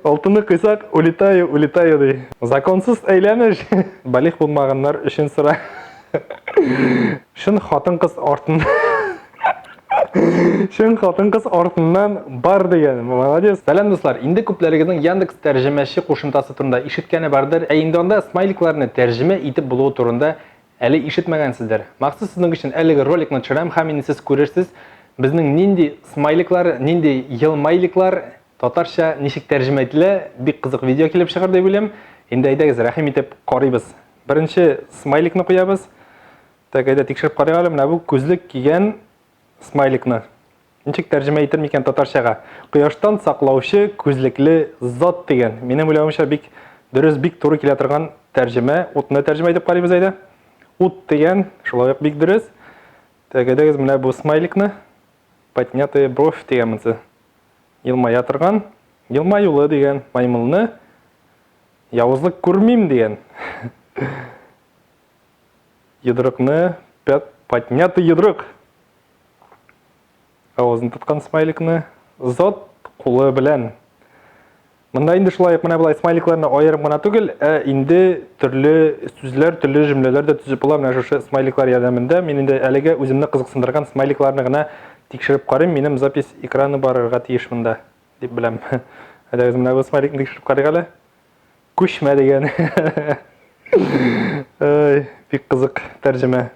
Алтыны кыйсак, улетаю, улетаю ди. Законсыз әйләнеш. Балигъ булмаганнар өчен сыра. Чын хатын-кыз артыннан Чын хатын-кыз артыннан бар дигән. Молодец. Сәлам дуслар. Инде күпләрегезнең Яндекс тәрҗемәче кушымтасы турында ишеткәне бардыр. Ә инде анда смайликларны тәрҗемә итеп булуы турында әле ишетмәгәнсездер. Махсус сезнең өчен әлеге роликны төшерәм һәм инде сез күрерсез, безнең нинди смайликлар, нинди елмайликлар татарча ничек тәрҗемә ителә, бик кызык видео килеп чыгар дип уйлыйм. Инде әйдәгез, рәхим итеп карыйбыз. Беренче смайликны куябыз. Так, әйдә тикшереп карыйк әле, менә бу күзлек кигән смайликны. Ничек тәрҗемә итер микән татарчага? Кояштан саклаучы күзлекле зат дигән. Минем уйлавымча бик дөрес, бик туры килә торган тәрҗемә. Утны тәрҗемә итеп карыйбыз әйдә. Ут дигән, шулай ук бик дөрес. Так, әйдәгез менә бу смайликны. Поднятая бровь дигән монысы. Елмая торган, елмаюлы дигән маймылны явызлык күрмим дигән. Йодрыкны поднятый йодрык. Авызын тоткан смайликны зат кулы белән. Монда инде шулай ук менә болай смайликларны аерым гына түгел, ә инде төрле сүзләр, төрле җөмләләр дә төзеп була менә шушы смайликлар ярдәмендә. Мин инде әлегә үземне кызыксындырган смайликларны гына тикшереп карыйм. Минем запись экраны барырга тиеш монда, дип беләм. Әйдәгез, менә бу смайликны тикшереп карыйк әле. Күчмә дигән. Ай, бик кызык тәрҗемә.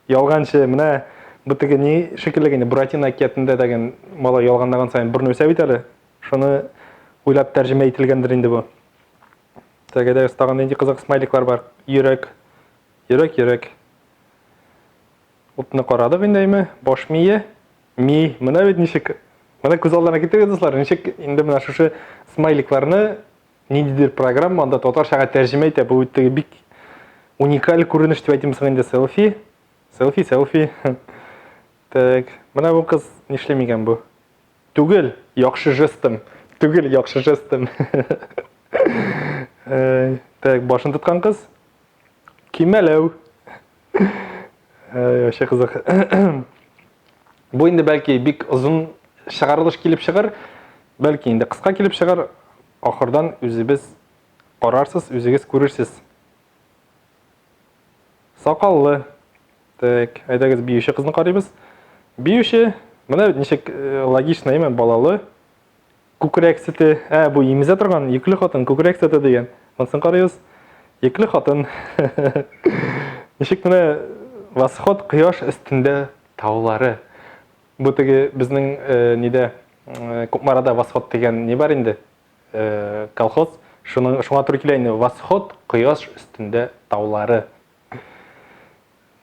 Ялганчы, менә бу теге ни шикелле генә Буратино әкиятендә дәген малай ялганлаган саен борыны үсә бит әле. Шуны уйлап тәрҗемә ителгәндер инде бу. Так, әйдәгез, тагын нинди кызык смайликлар бар? Йөрәк. Йөрәк, йөрәк. Утны карадык инде, әйме? Баш мие. Ми. Менә бит ничек. Менә күз алдына китерегез, дуслар, ничек инде менә шушы смайликларны ниндидер программа анда татарчага тәрҗемә итә. Бу бит теге бик уникаль күренеш дип әйтим соң инде селфи. Селфи, селфи. Так, менә бу кыз нишли микән бу? Түгел, яхшы жестом. Түгел, яхшы жестом. Так, башын тоткан кыз. Кимәләү. Вообще кызык. Бу инде бәлки бик озын чыгарылыш килеп чыгар, бәлки инде кыска килеп чыгар. Ахырдан үзебез карарсыз, үзегез күрерсез. Сакаллы. Так, әйдәгез биюче кызны карыйбыз. Биюче, менә ничек э, логично, әйме, балалы. Күкрәк сөте. Ә, бу имезә торган йөкле хатын, күкрәк сөте дигән. Монысын карыйбыз. Йөкле хатын. Ничек менә восход кояш өстендә таулары. Бу теге безнең э, нидә э, Кукмарада восход дигән ни бар инде? Э, колхоз. Шуның шуңа туры килә инде. Восход кояш өстендә таулары.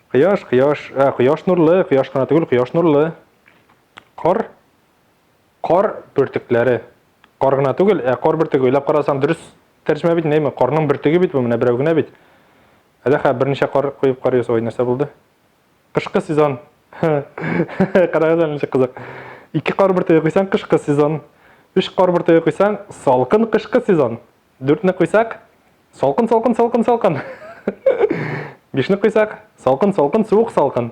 Кояш, кояш, ә, кояш нурлы, кояш кына түгел, кояш нурлы. Кар Кар бөртекләре. Кар гына түгел, ә кар бөртеге. Уйлап карасаң, дөрес тәрҗемә бит, нәйме? Карның бөртеге бит бу, менә берәү генә бит. Әле хә берничә кар куеп карыйбыз. Ой, нәрсә булды? Кышкы сезон. Карагыз әле ничек кызык. Ике кар бөртеге куйсаң, кышкы сезон. Өч кар бөртеге куйсаң, салкын кышкы сезон. Дүртне куйсак, салкын, салкын, салкын, салкын. Бишне куйсак, салкын, салкын, суык салкын.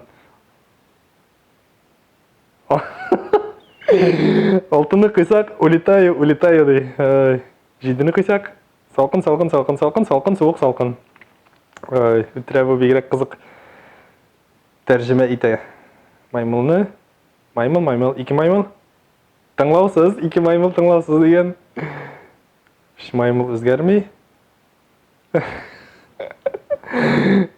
Алтыны кыйсак, улетаю, улетаю ди. Җидене кыйсак, салкын, салкын, салкын, салкын, салкын, суык, салкын. Ай, үтерә бу бигрәк кызык тәрҗемә итә. Маймылны, маймыл, маймыл, ике маймыл. Тыңлаусыз, ике маймыл тыңлаусыз дигән. Өч маймыл үзгәрми.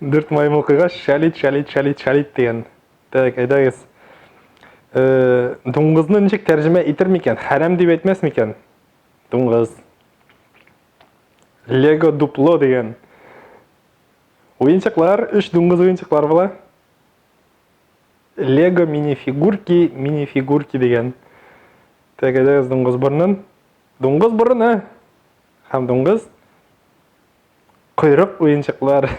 Дүрт маймыл куйгач, шәлит, шәлит, шәлит, шәлит дигән. Так, әйдәгез. Э, дуңгызны ничек тәрҗемә итер микән? Хәрәм дип әйтмәс микән? Дуңгыз. Лего дупло дигән. Уенчыклар, өч дуңгыз уенчыклар була. Лего мини-фигурки, мини-фигурки дигән. Так, әйдәгез дуңгыз борынын. Дуңгыз борыны һәм дуңгыз койрык уенчыклар.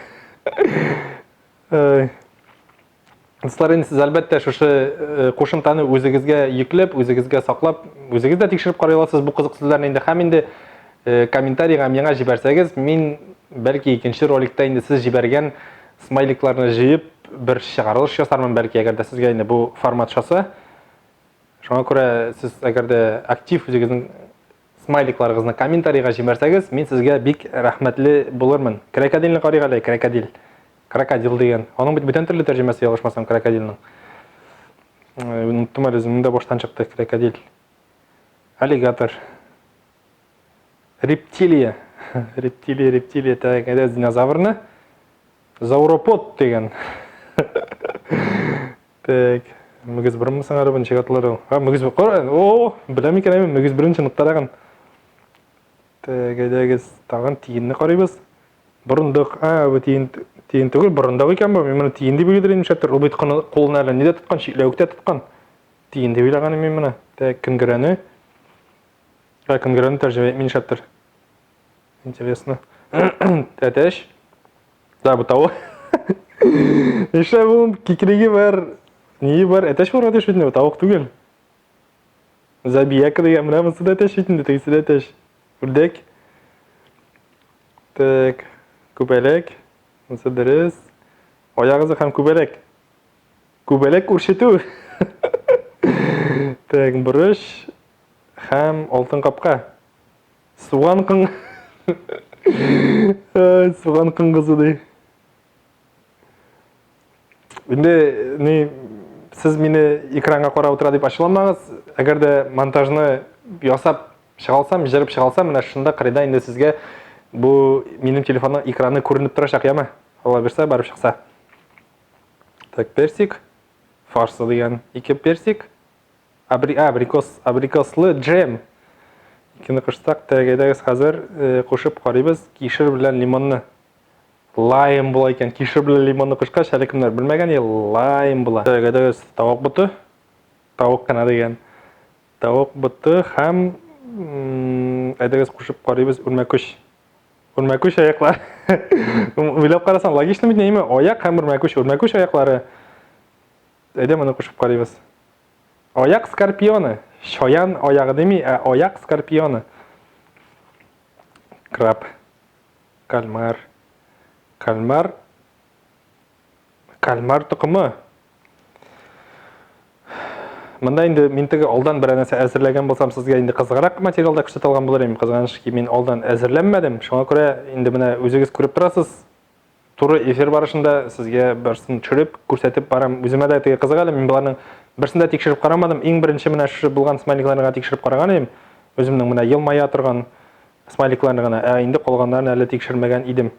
Дуслар, инде сез әлбәттә шушы э, кушымтаны үзегезгә йөкләп, үзегезгә саклап, үзегез дә тикшереп карый аласыз бу кызык сүзләрне инде һәм инде э, комментарийга миңа җибәрсәгез, мин бәлки икенче роликта инде сез җибәргән смайликларны җыеп бер чыгарылыш ясармын бәлки, әгәр дә сезгә инде бу формат шаса. Шуңа күрә сез әгәр дә актив үзегезнең смайликларыгызны комментарийга җибәрсәгез, мин сезгә бик рәхмәтле булырмын. Крокодилны карыйк әле, крокодил. Крокодил дигән. Аның бит бүтән төрле тәрҗемәсе ялгышмасам крокодилның. Э, оныттым әле, үземнең дә баштан чыкты крокодил. Аллигатор. Рептилия. Рептилия, рептилия, так, әйдә динозаврны. Зауропод дигән. Так, мөгез борынмы соң әле бу ничек аталар ул? А, мөгез борын. О, беләм икән әйме, мөгез борын чыныктарагын. Так, әйдәгез, тагын тиенне карыйбыз. Борындык. А, бу тиен тиен түгел, борындык икән бу. Мин моны тиен дип уйлыйдыр инде, нишләптер. Ул бит кулына әле нидә тоткан, чикләвектә тоткан. Тиен дип уйлаган мин моны. Так, көнгерәне. Ә, көнгерәне тәрҗемә итми нишләптер. Интересно. Әтәч. Да, бу тавык. Нишләп ул кикриге бар, ние бар? Әтәч булырга тиеш бит инде, тавык түгел. Забияка дигән менә монысы да әтәч бит инде, тегесе дә әтәч. Үрдәк. Так, күбәләк. Монысы дөрес. Аягызы һәм күбәләк. Күбәләк үрчетү. Так, борыч һәм алтын капка. Суган кың... Суган кыңгызы ди. Инде ни сез мине экранга карап утыра дип ачуланмагыз. Әгәр дә монтажны ясап чыга алсам, җырып чыга алсам, менә шунда кырыйда инде сезгә бу минем телефонның экраны күренеп торачак, яме? Алла бирсә, барып чыкса. Так, персик, фарсы дигән ике персик. Абри, абрикос, абрикослы джем. Икене кушсак, так, әйдәгез хәзер э, кушып карыйбыз кишер белән лимонны. Лайм була икән. Кишер белән лимонны кушкач, әле кемнәр белмәгән, лайм була. Так, әйдәгез тавык боты. Тавык кына дигән. Тавык боты һәм әйдәгез кушып карыйбыз үрмәкүч. Үрмәкүч аяклар. Уйлап карасаң, логично бит, әйме? Аяк һәм үрмәкүч, үрмәкүч аяклары. Әйдә моны кушып карыйбыз. Аяк скорпионы. Чаян аягы дими, ә аяк скорпионы. Краб. Кальмар. Кальмар. Кальмар токымы. Монда инде мин теге алдан берәр нәрсә әзерләгән булсам, сезгә инде кызыграк материал да күрсәтә алган булыр идем. Кызганыч ки, мин алдан әзерләнмәдем. Шуңа күрә инде менә үзегез күреп торасыз, Туры эфир барышында сезгә берсен төшереп, күрсәтеп барам. Үземә дә теге кызык әле, мин боларның берсен дә тикшереп карамадым. Иң беренче менә шушы булган смайликларны гына тикшереп караган идем. Үземнең менә елмая торган смайликларны гына, ә инде калганнарын әле тикшермәгән идем.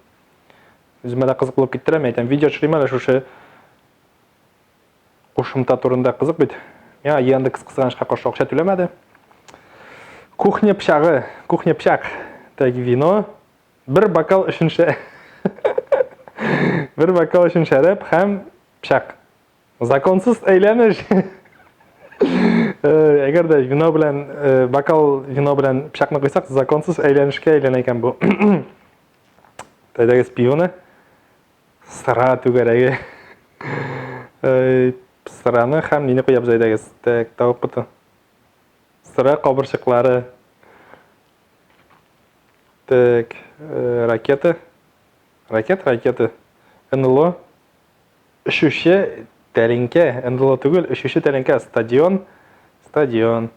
Үземә дә кызык булып китте, мин әйтәм, видео төшерим әле шушы кушымта турында кызык бит. Миңа Яндекс кызганычка каршы акча түләмәде. Кухня пычагы, кухня пычак. Так, вино, Бер бокал өчен шә... Бер бокал өчен шәраб һәм пычак. Законсыз әйләнеш. Э, әгәр дә вино белән э, бокал вино белән пычакны куйсак, законсыз әйләнешкә әйләнә икән бу. Әйдәгез пивоны. Сыра түгәрәге. Э, сыраны һәм мине куябыз әйдәгез. Так, тавык боты. Сыра кабырчыклары. Так, э, ракета. Ракет, ракета. НЛО. Өчүче тәлинкә. НЛО түгел, өчүче тәлинкә. Стадион. Стадион.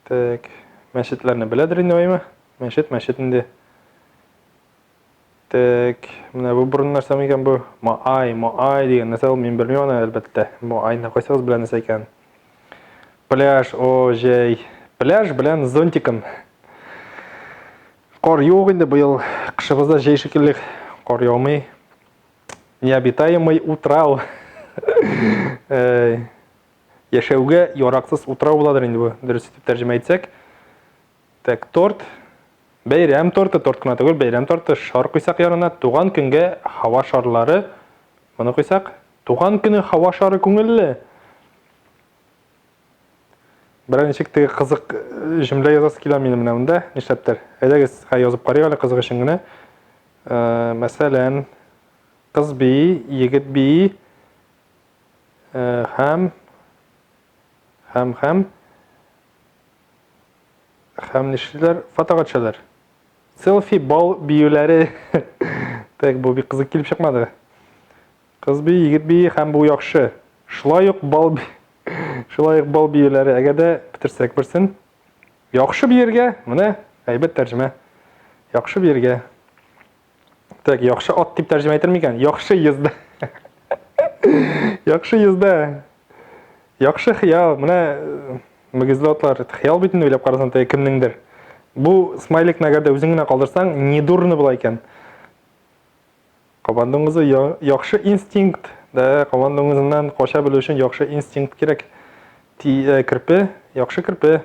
Так, мәчетләрне беләдер инде, әйме? Мәчет, мәчет инде. Так, менә бу борын нәрсә микән бу? Маай, маай дигән нәрсә ул, мин белмим аны, әлбәттә. Маайны кайсыгыз белә нәрсә икән? Пляж, о, җәй. Пляж белән зонтиком. Кар юк инде быел. Кышыбызда җәй шикелле кар яумый. Необитаемый утрау. Яшәүгә яраксыз утрау буладыр инде бу, дөрес итеп тәрҗемә итсәк. Так, торт. Бәйрәм торты, торт кына түгел, бәйрәм торты. Шар куйсак янына, туган көнгә һава шарлары. Моны куйсак, туган көне һава шары күңелле. Берәр ничек теге кызык э, җөмлә язасы килә минем менә монда, нишләптер. Әйдәгез, хә язып карыйк әле кызык өчен генә. Э, мәсәлән, кыз бии, егет бии, э, һәм һәм һәм Һәм нишлиләр? Фотога төшәләр. Селфи бал биюләре. Так, бу бик кызык килеп чыкмады. Кыз бии, егет бии һәм бу яхшы. Шулай ук бал. Шулай ук бал биюләре, әгәр дә бетерсәк берсен. Яхшы биергә, менә әйбәт тәрҗемә. Яхшы биергә. Так, яхшы ат дип тәрҗемә итер микән? Яхшы езда. Яхшы езда. Яхшы хыял. Менә э, мөгезле атлар. Хыял бит инде уйлап карасаң, теге кемнеңдер. Бу смайликны әгәр дә үзең генә калдырсаң, недурно була икән. Кабан дуңгызы яхшы инстинкт. Да, кабан дуңгызыннан кача белү өчен яхшы инстинкт кирәк. Ти, э, керпе, яхшы керпе.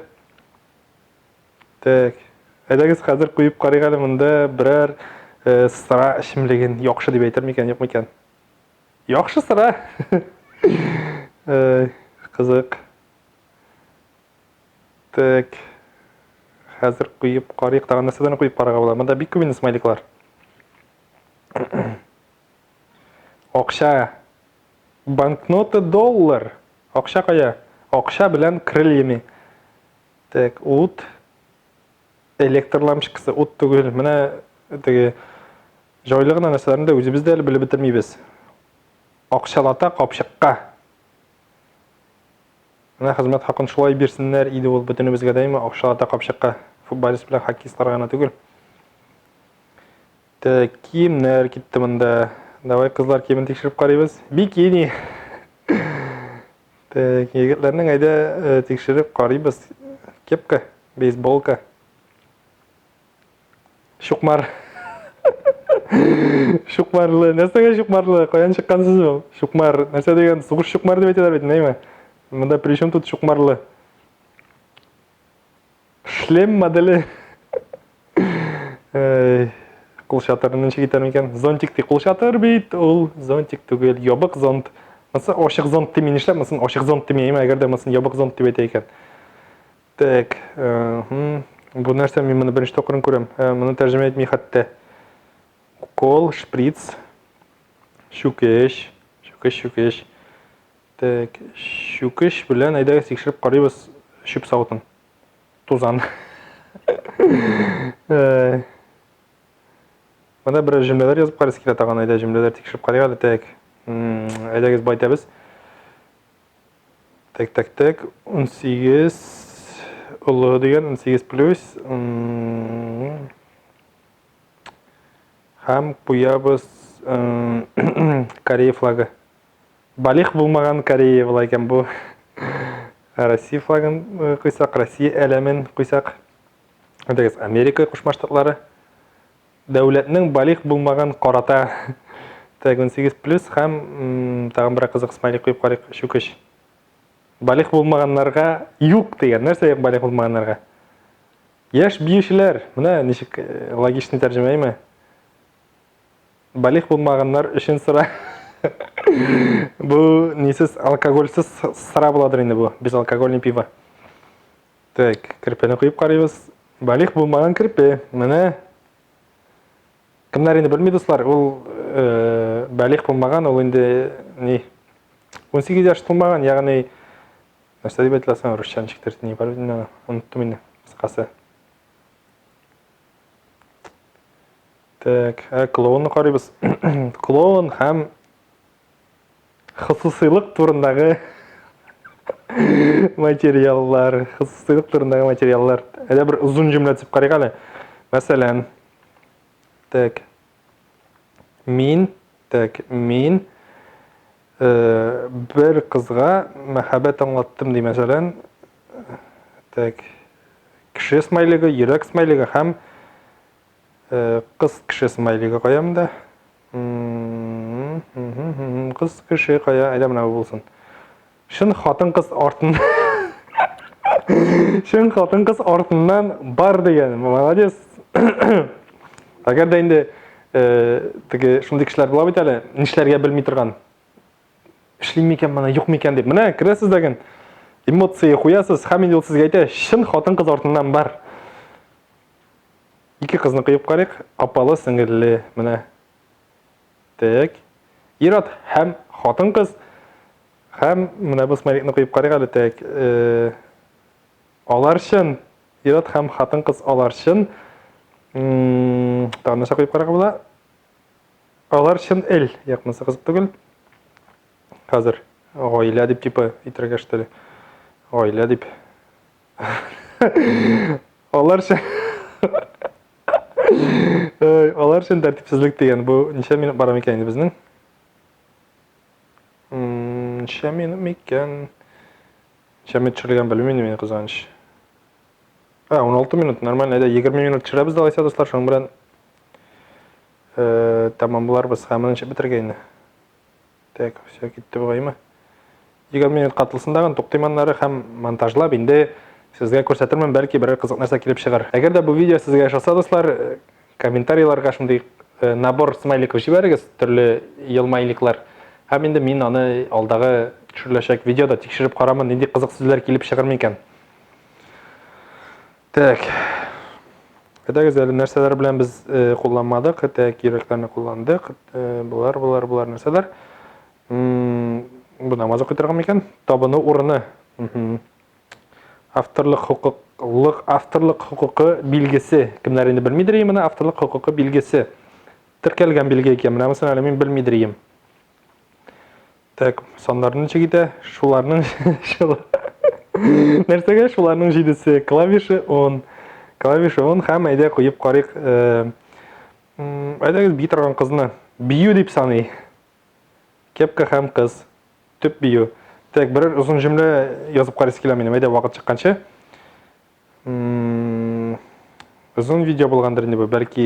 Так. Әйдәгез хәзер куеп карыйк әле монда берәр э, сыра эчемлеген яхшы дип әйтер микән, юк микән? Яхшы сыра. Э, кызык. Так. Хәзер куеп карыйк. Тагын нәрсәдән куеп карарга була? Монда бик күп инде смайликлар. Акча. Банкнота доллар. Акча кая? Акча белән крыльями. Так, ут. Электр лампочкасы ут түгел. Менә теге җайлы гына нәрсәләрне дә үзебез дә әле белеп бетермибез. Акчалата капчыкка. Менә хезмәт хакын шулай бирсеннәр иде ул бөтенебезгә дә, акчалата капчыкка. Футболист белән хоккеистларга гына түгел. Так, киемнәр китте монда. Давай кызлар киемен тикшереп карыйбыз. Бикини. Так, егетләрнең әйдә э, тикшереп карыйбыз. Кепка, бейсболка. Чукмар. Чукмарлы. Нәрсәгә чукмарлы? Каян чыккан сүз ул? Чукмар. Нәрсә дигән? Сугыш чукмар дип әйтәләр бит, нәйме? Монда при чем тут чукмарлы? Шлем моделе. Эй, кул чатырын ничек итәр микән? Зонтик ди. Кул чатыр бит ул зонтик түгел, ябык зонт. Монысы ачык зонт дими, нишләп монысын ачык зонт дими, әгәр дә монысын ябык зонт дип әйтә икән. Так, э, бу нәрсә мин моны беренче тапкырын күрәм. Э, моны тәрҗемә итми хәтта. Укол, шприц, чүкеч, чүкеч, чүкеч. Так, чүкеч белән әйдәгез тикшереп карыйбыз чүп савытын. Тузан. Э, монда берәр җөмләләр язып карыйсы килә тагын, әйдә җөмләләр тикшереп карыйк әле. Так, әйдәгез байтәбез. Так, так, так, 18 олы дигән, 18 плюс. Һәм куябыз Корея флагы. Балигъ булмаган Корея була икән бу. Россия флагын э, куйсак, Россия әләмен куйсак. Әйтегез, Америка Кушма Штатлары. Дәүләтнең балигъ булмаган карата. Так, 18 плюс һәм тагын бер кызык смайлик куеп карыйк, чүкеч. Балигъ булмаганнарга юк дигән. Нәрсә юк балигъ булмаганнарга? Яшь биючеләр. Менә ничек э, логичный тәрҗемә име? Балигъ булмаганнар өчен сыра. Бу нисез алкогольсез сыра буладыр инде бу, безалкогольный пиво. Так, керпене куеп карыйбыз. Балигъ булмаган керпе. Менә кемнәр инде белми, дуслар, ул э, балигъ булмаган, ул инде ни 18 яшь тулмаган, ягъни нәрсә дип әйтелә соң русча ничектер ни бар бит инде, оныттым инде, кыскасы. Так, ә клоунны карыйбыз. Клоун һәм хосусыйлык турындагы материаллар, хосусыйлык турындагы материаллар. Әле бер озын җөмлә төзеп карыйк әле. Мәсәлән, так, мин, так, мин э, бер кызга мәхәббәт аңлаттым ди, мәсәлән, так, кеше смайлигы, йөрәк смайлигы һәм Э, кыз кеше смайлигы кая монда? Кыз кеше кая? Әйдә менә бу булсын. Чын хатын-кыз артыннан Чын хатын-кыз артыннан бар дигән. Молодец. Әгәр дә инде э, теге шундый кешеләр була бит әле, нишләргә белми торган. Эшлим микән моны, юк микән дип. Менә керәсез дәген. Эмоция куясыз һәм инде ул сезгә әйтә, чын хатын-кыз артыннан бар. Ике кызны куеп карыйк. Апалы, сеңелле. Менә. Так. Ир-ат һәм хатын-кыз. Һәм менә бу смайликны куеп карыйк әле. Так. Э, алар чын. Ир-ат һәм хатын-кыз алар чын. Тагын нәрсә куеп карарга була? Алар чын эл. Юк, монысы кызык түгел. Хәзер. Гаилә дип типа итәргә что ли? Гаилә дип. Алар өчен Алар өчен тәртипсезлек дигән бу ничә минут бара микән инде безнең? Ничә минут микән? Ничә минут төшерелгән белмим инде мин кызганыч. А, 16 минут, нормально. Әйдә, 20 минут төшерәбез дә алайса, дуслар, шуның белән э, тәмамларбыз. Һәм моны ничек бетерергә инде? Так, все китте бугаймы? 20 минут катылсын дагын, туктыйм аннары һәм монтажлап инде сезгә күрсәтермен, бәлки берәр кызык нәрсә килеп чыгар. Әгәр дә бу видео сезгә ошаса, дуслар, э, комментарийларга шундый э, набор смайликов җибәрегез, төрле елмайликлар. Һәм инде мин аны алдагы төшереләчәк видеода тикшереп карамын, нинди кызык сүзләр килеп чыгыр микән. Так. Әйдәгез әле нәрсәләр белән без э, кулланмадык. Так, йөрәкләрне кулландык. Э, болар, болар, болар нәрсәләр? Бу намаз укый торган микән? Табыну урыны. Авторлык хокуклык, авторлык хокукы билгесе. Кемнәр инде белмидер моны, авторлык хокукы билгесе. Теркәлгән билге икән. Менә монысын әле мин белмидер идем. Так, саннарны ничек итә? Шуларның Нәрсәгә шуларның җидесе? Клавишы он. Клавишы он һәм әйдә куеп карыйк. Э, әйдәгез бии торган кызны. Бию дип саный. Кепка һәм кыз. Төп бию. Так, берәр озын җөмлә язып карыйсы килә минем. Әйдә вакыт чыкканчы. Озын видео булгандыр инде бу, бәлки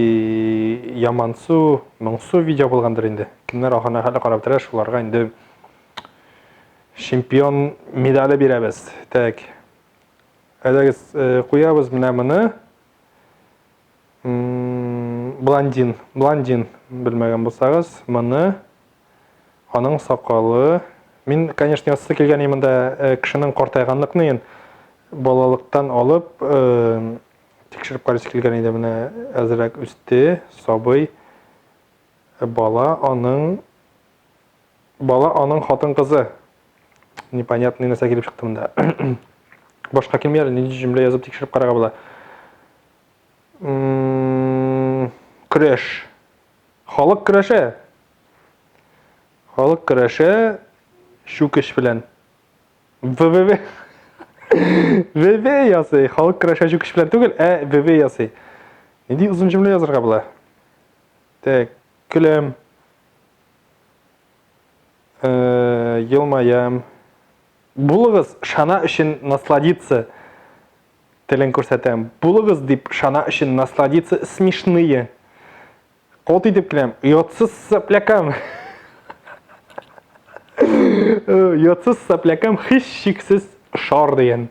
ямансу, моңсу видео булгандыр инде. Кемнәр ахырына хәтле карап тора, шуларга инде чемпион медале бирәбез. Так. Әйдәгез, э, куябыз менә моны. Блондин, блондин белмәгән булсагыз, моны Аның сакалы. Мин, конечно, язысы килгән монда э, кешенең картайганлыкны балалыктан алып э, тикшереп карыйсы килгән иде. Менә әзрәк үсте, сабый э, бала аның бала аның хатын кызы. Непонятный нәрсә килеп чыкты монда. Башка килми әле, нинди җөмлә язып тикшереп карарга була. Көрәш. Халык көрәшә. Халык көрәшә чүкеч белән. ВВВ. ВВ ясый. Халык көрәшә чүкеч белән түгел, ә ВВ ясый. Нинди озын җөмлә язарга була? Так, көләм. Э, елмаям. Булыгыз, шана өчен насладиться. Телен күрсәтәм. Булыгыз дип шана өчен насладиться смешные. Кот итеп киләм. Оятсыз соплякам. Оятсыз соплякам һичшиксез шар дигән.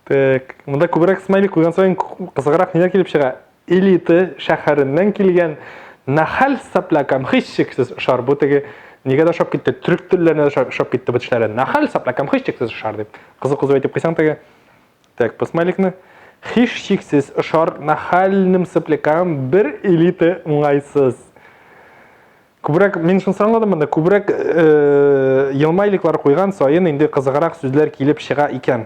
Так, монда күбрәк смайлик куйган саен кызыграк ниләр килеп чыга? Элита шәһәреннән килгән нахаль соплякам һичшиксез шар. Бу теге нигә дә ошап китте? Төрек телләренә дә ошап китте бу тешләре. Нахаль соплякам һичшиксез шар дип. Кызу-кызу әйтеп куйсаң теге. Так, по смайликны. Һичшиксез ошар нахальным соплякам бер элита уңайсыз. Күбрәк, мин шунысын аңладым монда, күбрәк э, елмайликлар куйган саен инде кызыграк сүзләр килеп чыга икән.